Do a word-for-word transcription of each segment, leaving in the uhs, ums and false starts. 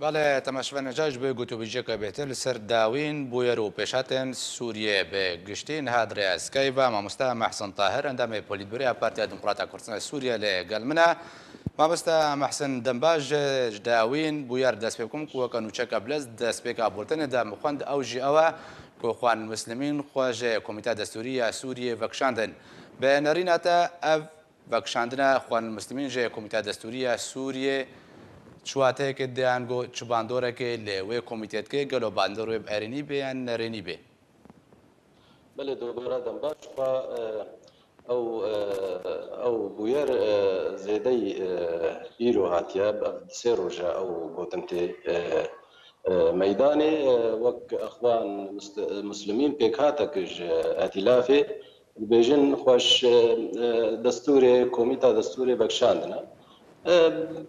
Belê, temaşevanên ca ji bo gotûbêjiyeke bêhtir li ser dawîn, bûyer û pêşhatên Sûriyê bi giştî niha di rêya Skype ve mamoste Mehsen Tahir, endamê Polîtbûroya Partiya Demokrata Kurdistan Sûriye li gel min e. Mamoste Mehsen, dem baş. Ji dawîn bûyer dest pê bikim ku weke nûçeke bilez destpêka bultenê de min xwend, ew jî ew e ku Xwan Muslimîn xwe ji Komîta Destûrî ya Sûriyê vekişandin. Bi nerîna te ev vekişandina Xwan Muslimîn ji Komîta Destûrî ya Sûriyê çi wateyekê diyan, ku çi bandorekê li wê komîtê dike, gelo bandor wê bi erênî bê yan nerênî bê? Belê, dobara dem baş. Xwe, e, ew, e, ew bûyer, e, zêdeyî, e, îro hatiye, ev sê roj e ew gotin tê, e, e, meydanê, e, wek Exwan Must-, Muslimîn pêkhatek ji Etîlafê dibêjin xweş, e, e, destûrê, komîta destûrê vekişandine. E,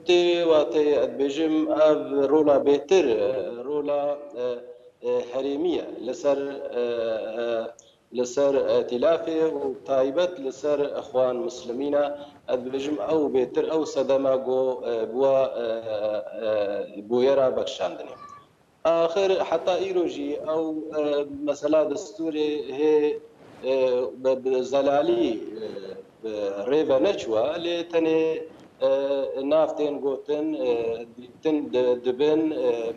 tê wateyê ez dibêjim, ev rola bêhtir, e, rola, e, e, herêmî ye. Li ser, e, e, li ser Etîlafê û taybet li ser Exwan Muslimîn e, ez dibêjim ew bêhtir, ew sedema ku, e, bûa, e, e, bûyera vekişandinê. Axir heta îro jî ew, e, mesela destûrê hê, e, bi, bi zelalî, e, bi rê ve neçûye, lê tenê, e, nav tên gotin, e, dîtin di-, dibin, e,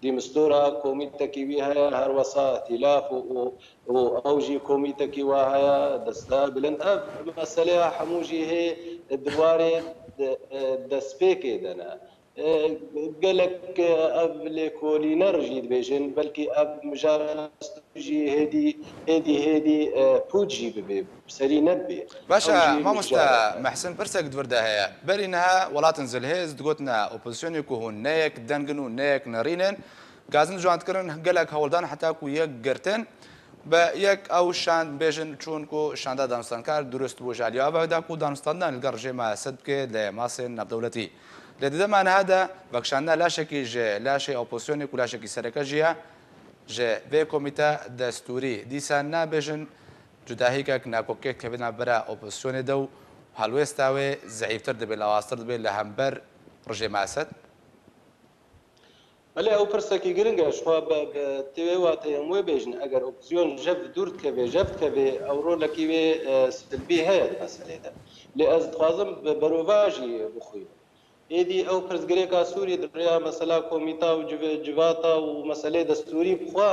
dîmistora komîtekî wî heye, her wesa Etîlaf û, û, û ew jî komîtekî wa heye, desta bilind. Ev meseleya hemû jî hê di warê de, e, destpêkê de ne. E, gelek, e, ev lêkolîner jî dibêjin, belkî ev mijara jî hêdî, hêdî, hêdî, e, pût jî bibe, serî nebibe. Baş e, Ew jî mamoste mijara. Mehsin, pirsek di vir de heye. Berî niha welatên zilhêz digotin opozisyonê ku hûn ne yek deng in û ne yek nerîn in. Gazin ji wan dikirin gelek hewldan heta ku yek girtin. Bi yek ew şand bêjin çûn ku şanda danûstandinkar durust bû ji aliyê ava da ku danûstandina li gel rejîma Esed bike li masên navdewletî. Lê di dema niha de vekişandina laşekî ji laşê opozisyonê ku laşekî sereke jî ye, ji vê komîte destûrî dîsa nabêjin cudahîkek, nakokiyek dikeve navbera opozisyonê de û helwêsta wê zehîftir dibe, lawaztir dibe li hember rejîma Esed? Belê, ew pirsekî giring e. Ji xwe bi, bi tê wê wateyê em wê bêjin, eger opozisyon jev dûr dikeve, jev dikeve, ew rolekî wê, e, silbî heye di meselê de. Lê ez dixwazim bi berovajî bixwînim. Êdî ew pirsgirêka Sûrî di rêya mesela komîta û civ-, civata û meselê destûrî bixwe,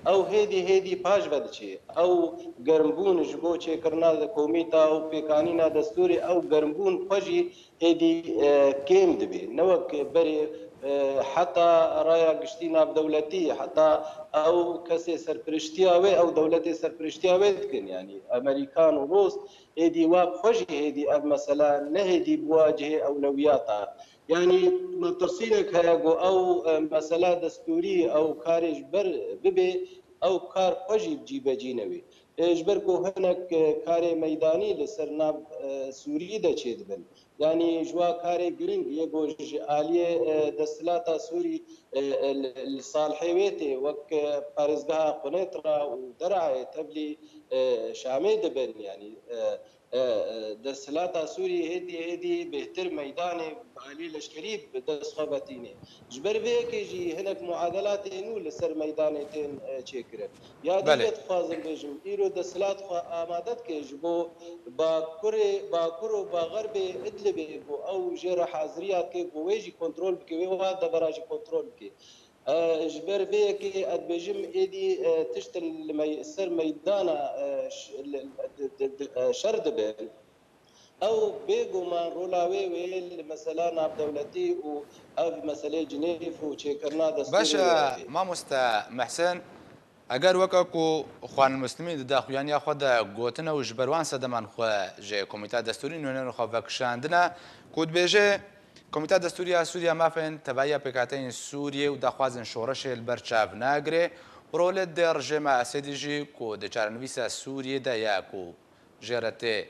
ew hêdî hêdî paş ve diçe. Ew germbûn ji bo çêkirina komîta û pêkanîna destûrê, ew germbûn xwe jî êdî, e, kêm dibe. Ne wek berê, e, heta raya giştî navdewletî, heta ew kesê serpiriştiya wê, ew dewletê serpiriştiya wê dikin. Yanî Amerîkan û Rûs êdî wa bi xwe jî êdî ev mesela ne êdî bûa cihê ewlewiyata. Yanî min tirsînek heye ku ew, e, mesela destûrî, ew karê ji ber bibe, ew kar xwe jî bi cîbecî nebe. E, ji ber ku hinek, e, karê meydanî li ser nav, e, Sûriyê de çêdibin. Yanî ji wa karê giring yê ku ji aliyê, e, desthilata Sûrî, e, e, li, li Salhê wê tê, wek, e, parêzgeha Qunetra û Derayê tevlî, e, Şamê dibin. Yanî, e, e, e, desthilata Sûrî hêdî hêdî bêhtir meydanê bi alî leşkerî bi dest xwe ve tîne. Ji ber vê yekê jî hinek muadelatê nû li ser meydanê tên, e, çêkirin. Ya dî Belê. Vê dixwazim bêjim, îro desthilat xwe amade dike ji bo Bakurê, Bakur û Baxerbê Idlibê ku ew jê re haziriya dike ku wê jî kontrol bike, wê wa devera jî kontrol bike. E, ji ber vê yekê ez dibêjim êdî, e, tiştin li mey-, ser meydana, e, ş-, li, di, di, di, e, şer dibin. Ew bêguman rola wê wê li mesela navdewletî û ev meselê Cinêv û çêkirina destûrê Baş e, wê. Mamoste Mehsen, eger weke ku Xwan Muslimî di daxuyaniya xwe de gotine û ji ber wan sedeman xwe ji Komîta Destûrî nûnerên xwe vekişandine, ku dibêje, Komîta Destûrî ya Sûriya Mafên Tevahiya Pêkhateyên Sûriyê û daxwazên şoreşê li ber çav nagire, rolê dê rejêma Esedî jî ku di çarenivîsa Sûriyê de ya ku jê re tê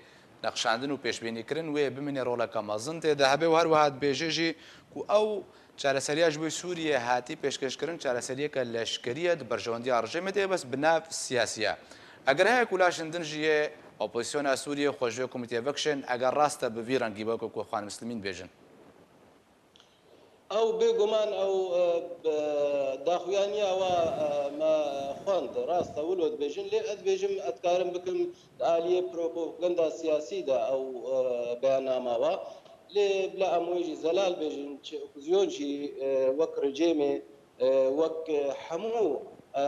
nexşandin û pêşbînîkirin, wê bimîne roleke mezin tê de hebe û her wiha dibêje jî ku ew çareseriya ji bo Sûriyê hatî pêşkêşkirin, çareseriyeke leşkerî ye, di berjewendiya rejîmê de ye, bes bi nav siyasî ye. Eger heye ku laşên din jî yê opozisyona Sûriyê xwe ji wê komîteyê vekişên, eger rast e bi vî rengî weke ku Xwan Muslimîn dibêjin? Ew bêguman ew, e, bi daxuyaniya wa, e, me xwend, rast e, wilo dibêjin, lê ez dibêjim, ez dikarim bikim di aliyê propaganda siyasî de ew, e, beyannama wa. Lê bila em wê jî zelal bêjin, çi opozîsyon jî, e, wek rejîmê, e, wek, e, hemû, e,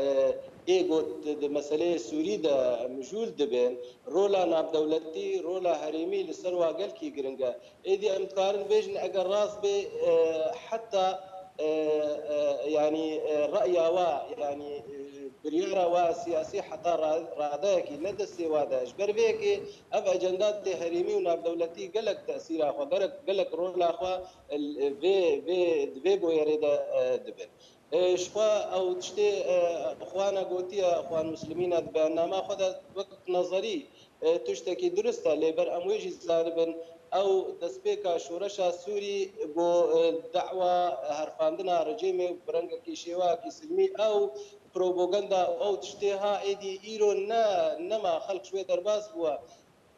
e, ê got di meseleyê Sûrî de mijûl dibin, rola navdewletî, rola herêmî li ser wa gelkî giring e. Êdî em dikarin bêjin, eger rast bê, e, heta, e, e, yanî, e, reya wa, yanî, e, biryara wa siyasî heta ra-, radeyekî ne destê wa de. Ji ber vê yekê ev ecenda tê herêmî û navdewletî gelek tesîra xwe, gelek, gelek rola xwe, e, vê, vê, di vê boyerê de, e, dibin. E, ji xwe ew tiştê, e, Xwana gotiye, Xwan Muslimîne di beyannama xwe de wek nezerî, e, tiştekî durist e, lê ber em wê jî zanibin, ew destpêka şoreşa Sûrî ku, e, dawa herfandina rejîmê bi rengekî şêwayekî silmî, ew propaganda û ew tiştê ha êdî îro ne, nema xelk ji wê derbas bûwe.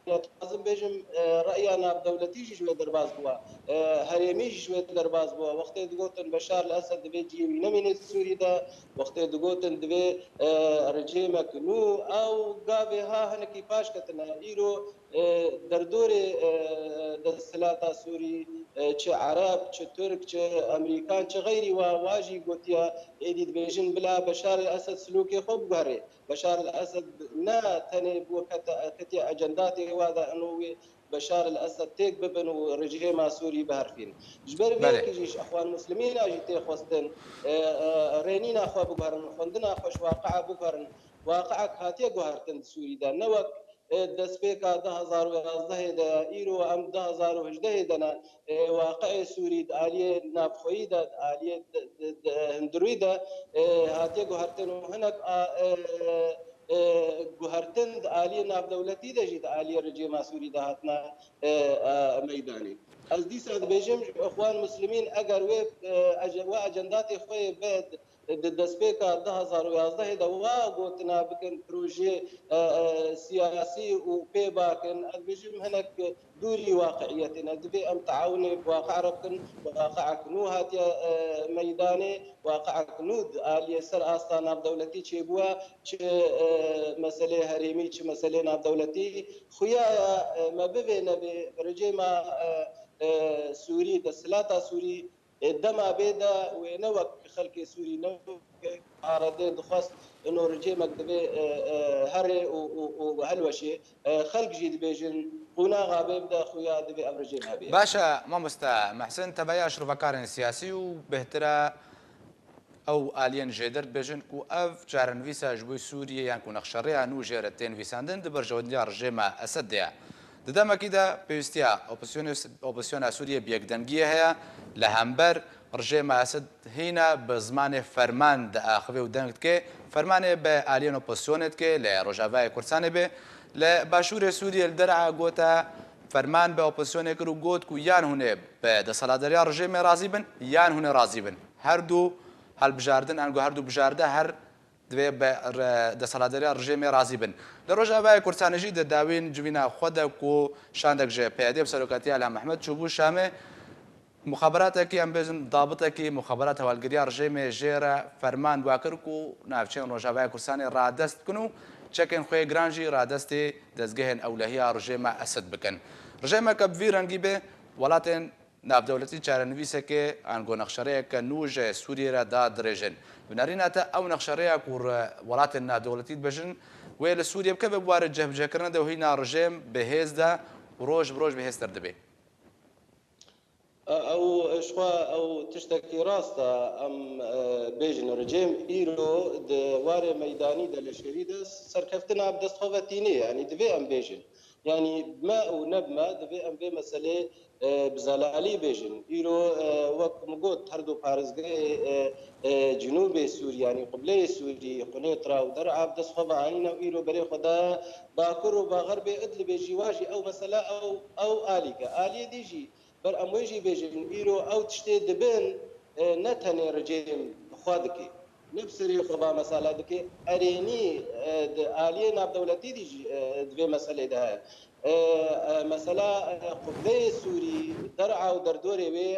Dixwazim bêjim, e, reya navdewletî jî ji wê derbas bûwa. E, herêmî jî ji wê derbas bûwa. Wextê digotin Beşar el Esed divê cihê wî nemîne di Sûrî de, wextê digotin divê, e, rejîmek nû, ew gavê ha hinekî paş ketine. Îro, e, derdorê, e, desthilata Sûrî, e, çi Ereb, çi Tirk, çi Emerîkan, çi xeyrî wa, wa jî gotiye, êdî dibêjin bila Beşar el Esed silokê xwe biguherê. Beşar el Esed ne tenê bû kete, ketiye ecendatê wa de ino wê Beşar el Esed têk bibin û rejîma Sûrî biherfîn. Ji ber vê Belê. yekê jî ji Exwan Muslimîna jî tê xwestin, e, e, rênîna xwe biguherin, xwendina xwe ji waqia biguherin. Waqiek hatiye guhertin di Sûrî de. Ne wek, e, destpêka du hezar û yazdehê de, îro em du hezar û hejdehê de ne. E, waqiê Sûrî di aliyê navxweyî de, di aliyê di, di, di, hundirûyî de, e, hatiye guhertin û hinek a, e, e, guhertin di aliyê navdewletî de jî di aliyê rejîma Sûrî de hatine, e, e, meydanê. Ez dîsa dibêjim, Xwan Muslimîn eger wê, e, ece-, we ecendatê xwe yê bi di destpêka du hezar û yazdehê de wa gotina bikin projeyê, e, e, siyasî û pê bakin, ez dibêjim hinek dûrî waqiiyetê ne. Divê em teawunê bi waqia re bikin, waqiek nû hatiye, e, meydanê, waqiek nû di aliyê ser asta navdewletî çêbûye, çi, e, meselê herêmî, çi meselê navdewletî. Xuya ye, e, me bivê nebê rejîma, e, e, Sûrî, desthilata Sûrî, Ê dema bê de wê ne wek xelkê Sûrî, ne wek A R D dixwest ino rejêmek divê, e, e, herê û, û, û helweşê. E, xelk jî dibêjin, qonaxa bê bide xuya divê ev rejêm hebê. Baş e, mamoste Mehsin, teveya şirovekarên siyasî û bêhtir e ew aliyên jêder dibêjin ku ev çarenivîsa ji bo Sûriyê yan ku nexşerêya nû jê re tê nivîsandin di berjewendiya rejêma Esed de ye. Di demekî de pêwîstiya opozîsyonê, opozîsyona Sûriyê bi yekdengiyê heye li hember rejêma Esed hîna bi zimanê ferman diaxive û deng dike. Fermanê bi aliyên opozîsyonê dike, li Rojavayê Kurdistanê be. Li Başûrê Sûriyê li Der'a gote ferman bi opozîsyonê kir û got ku yan hûn ê bi desthilatdariya rejêmê razî bin, yan hûn ê razî bin. Her du helbijardin, ango her du bijarde her divê bi re-, desthilatdariya rejêmê razî bin. Li Rojavayê Kurdistanê jî di dawîn civîna xwe de ku şandek ji P Y D bi serokatiya Elham Ehmed çûbû Şamê, muxaberatekî, em bêjin dabitekî muxaberat hevalgiriya rejêmê jê re ferman wa kir ku navçeyên Rojavayê Kurdistanê radest bikin û çekên xwe yê giran jî radestê dezgehên ewlehiya rejêma Esed bikin. Rejêmeke bi vî rengî bê, welatên navdewletî çarenivîseke ango nexşerêyeke nû ji Sûriyê re da dirêjin. Bi nerîna te ew nexşerêya ku re-, welatên navdewletî dibêjin, wê li Sûriyê bikeve bi warê cihbicihkirine de û hîna rejêm bi hêz de û roj bi roj bi hêztir dibe. Ew, ji xwe ew tiştekî rast e. Em, e, bêjin rejêm îro di warê meydanî de leşkerî de serkeftina bi dest xwe ve tînê, yanî divê em bêjin. Yanî bi me û ne bi me divê em vê meselê, e, bi zelalî bêjin. Îro, e, wek min got, her du parêzgehê, e, e, Cinûbê Sûrî, yanî Qibleyê Sûrî, Qunêtra û Der'a bi dest xwe ve anîne û îro berê xwe daye Bakur û ba Xerbê Idlibê jî, wa jî ew mesela ew, ew alîk e. Aliyê dî jî ber em wê jî bêjin, îro ew tiştê dibin, e, ne tenê rejîm xwe dike. Ne bi serê xwe va mesela dike, erênî, e, di aliyê navdewletî dî jî, e, di vê meselê de heye. E, e, mesela, e, Qibleyê Sûrî, Der'a û derdorê wê,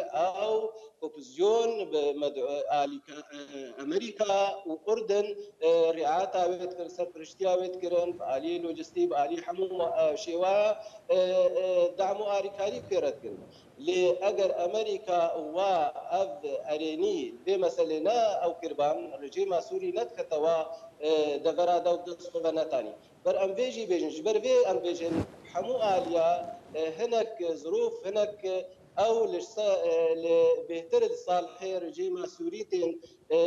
ew opozisyon, bi med-, alîka-, e, Amerîka û Urdun, e, riayeta wê dikirin, serpiriştiya wê dikirin, bi aliyê lojistî, bi aliyê hemû, e, şêwaya, e, e, dam û alîkarî pê re dikirin. Lê eger Amerîka wa ev erênî vê meselê ne ew kiribin, rejîma Sûrî nedikete wa, e, devera de û dest xwe ve netanî. Ber em vê jî bêjin, ji ber vê em bêjin hemû aliya, e, hinek zirûf, hinek, e, ew li se-, e, li bêhtir li salihê rejîma Sûrî tên, e,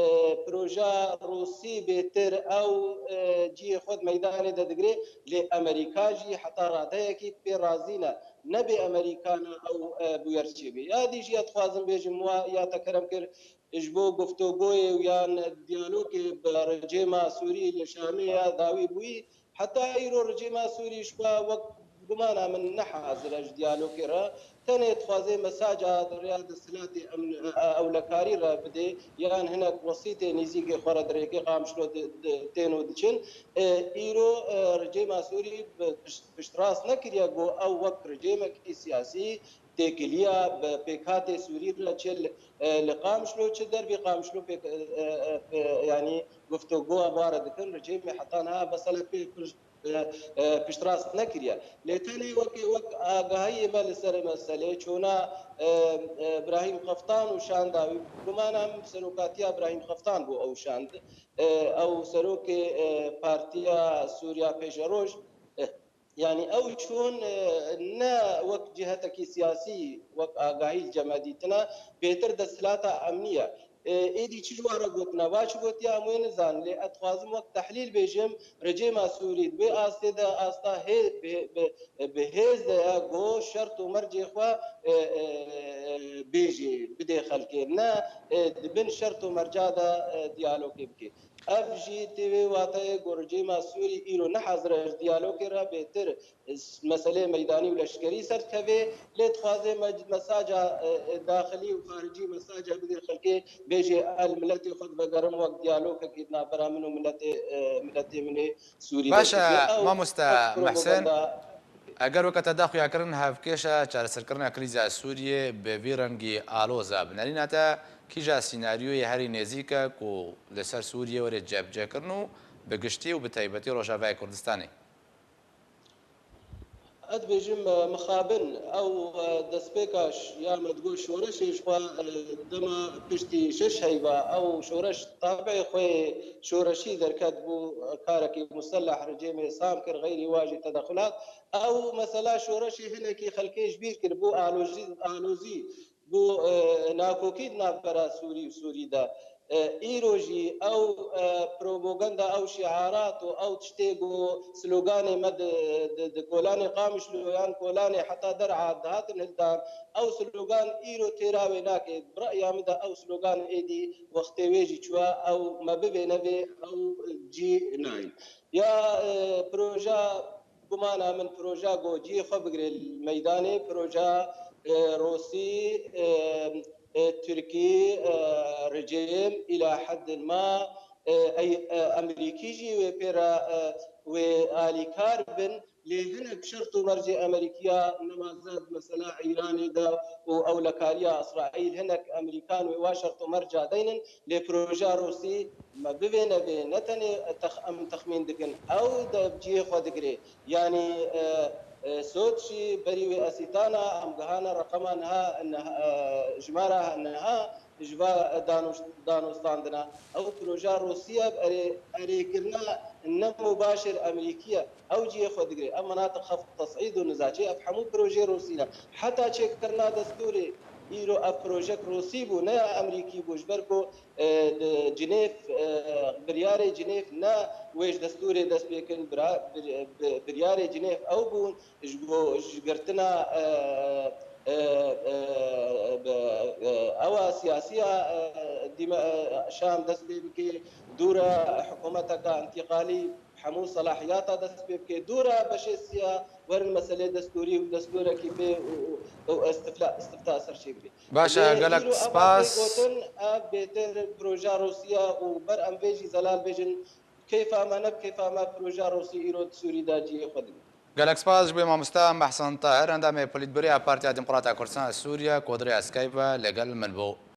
proja Rûsî bêhtir ew, e, cihê xwe di meydanê de digire, lê Amerîka jî heta radeyekî pê razî ne. Nebê Amerîka ne ew, e, bûyer çêbe. Ya dî jî ez dixwazim bêjim wa ya te kerem kir, ji bo guftûgoyê û yan diyalogê bi rejîma Sûrî li Şamê ya dawî bûyî, heta îro rejîma Sûrî ji xwe wek gumana min ne hazir e ji diyalogê re. Tenê dixwaze mesaja di rêya desthilatê emn-, ewlekarî re bidê, yan hinek wesîtê nêzîkê xwe re di rêkê Qamişlo di, di, tên û diçin. E, îro, e, rejîma Sûrî bi pişt-, piştrast nekiriye ku ew wek rejîmekî siyasî têkiliya bi pêkhatê Sûrî re çi li, e, li Qamişlo, çi dervî Qamişlo pêk, e, e, e, yanî guftûgoya wa re dikin, rejîmê heta niha mesele pê pişt, e, e, piştrast nekiriye. Lê tenê wekî, wek agahiyê me li ser meselê çûna, e, e, Brahîm Qeftan û şanda wî, gumana min serokatiya Brahîm Qeftan bû ew şand. E, ew serokê, e, Partiya Sûriya Pêşeroj, e, Yanî ew çûn, e, ne wek cihetekî siyasî, wek agahî li cem me dîtine, bêtir desthilata emnî ye. E, êdî çi ji wan re gotina, va çi gotiye, em wê nizanin, lê ez dixwazim wek tehlîl bêjim, rejîma Sûrî di wê astê de, asta hê-, bi, bi, bi hêz de ye, ku şert û mercê xwe, e, e, bêjê, bidê xelkê, ne, e, di bin şert û merca de, e, diyalogê bike. Ev jî tê wê wateyê ku rejîma Sûrî îro ne hazir e ji diyalogê re, bêtir meseleyê meydanî û leşkerî ser dikeve, lê dixwaze me-, mesaja, e, e, daxilî û xaricî mesaja bide xelkê, bêje ez miletê xwe divegerim wek diyalogekê di navbera min û miletê, e, miletê min ê Sûrî Baş e, derketiye. Ew mamoste ev Mehsen, propaganda Eger weke te da xuyakirin hevkêşa çareserkirina krîza Sûriyê bi vî rengî aloz e, bi nerîna te kîja sînaryoyê herî nêzîk e ku li ser Sûriyê were cebcehkirin û bi giştî û bi taybetî Rojavayê Kurdistanê? Ez dibêjim, e, mixabin ew, e, destpêka ş-, ya me digot şoreşê ji xwe, e, dema piştî şeş heyva ew şoreş tabeyê xwe yê şoreşî derket bû, e, karekî museleh rejîmê sam kir, xeyrî wa jî tedexulat. Ew mesela şoreşê hinekî xelkê ji bîr kir, bû alozî, alozî, bû, e, nakokî di navbera Sûrî û Sûrî de. E, îro jî ew, e, propaganda, ew şiarat û ew tiştê ku sloganê me di, di, di kolanê Qamişlo yan kolanê heta Der'a dihatin hildan, ew slogan îro têra wê nake. Bi reya min de ew slogan êdî wextê wê jî çûye, ew me bivê nevê, ew cî nayîn. Ya, e, proja, gumana min proja ku cihê xwe bigire li meydanê, proja, e, Rûsî, e, e, Tirkî, e, rejîm îla heddin ma, e, ey, e, Amerîkî jî wê pê re, e, wê alîkar bin, lê hinek şert û mercê Amerîkiya nemaze di mesela Îranê de û ewlekariya Îsraîl hinek Amerîkan wê wa şert û merca deynin. Lê proja Rûsî me bivê nevê ne tenê tex-, em texmîn dikin, ew de cihê xwe digire. Yanî, e, e, Soçî berî wê esîtana em gihana reqema niha, niha, e, jimara niha ji va danûş-, danûstandina. Ew proja Rûsî ye, erê-, erêkirina ne mubaşir Amerîkî ye. Ew cihê xwe digire. Ev menatiq heft tesîd û nizaçê, ev hemû projeyê Rûsî ne. Heta çêkirina destûrê, îro ev projek Rûsî bû, ne ya Amerîkî bû, ji ber ku, e, di Cinêv, e, biryarê Cinêv ne wê ji destûrê dest pê kirin, bira-, bir-, bi-, biryarê Cinêv ew bûn, ji bo, ji girtina, e, e, e, bi, e, ewa siyasiya, e, dîme-, e, Şam dest pê bike, dûra hikûmeteka întîqalî, hemû selahiyata dest pê bike. Dûra beşê siya werin meselê destûrî û destûrekî bê û, û, û istifla-, istifta ser çê bike. Baş e, Lê gelek îro ev spas. Gotin, ev bêtir proja Rûsya û ber em vê jî zelal bêjin, keyfa me ne bi keyfa me proja Rûsî îro di Sûrî de cihê xwe digre. Gelek spas ji bo mamoste Mehsen Tahir, endamê Polîtbûroya Partiya Demokrata Kurdistan Sûriye, ku di rêya Skype ve li gel min bû.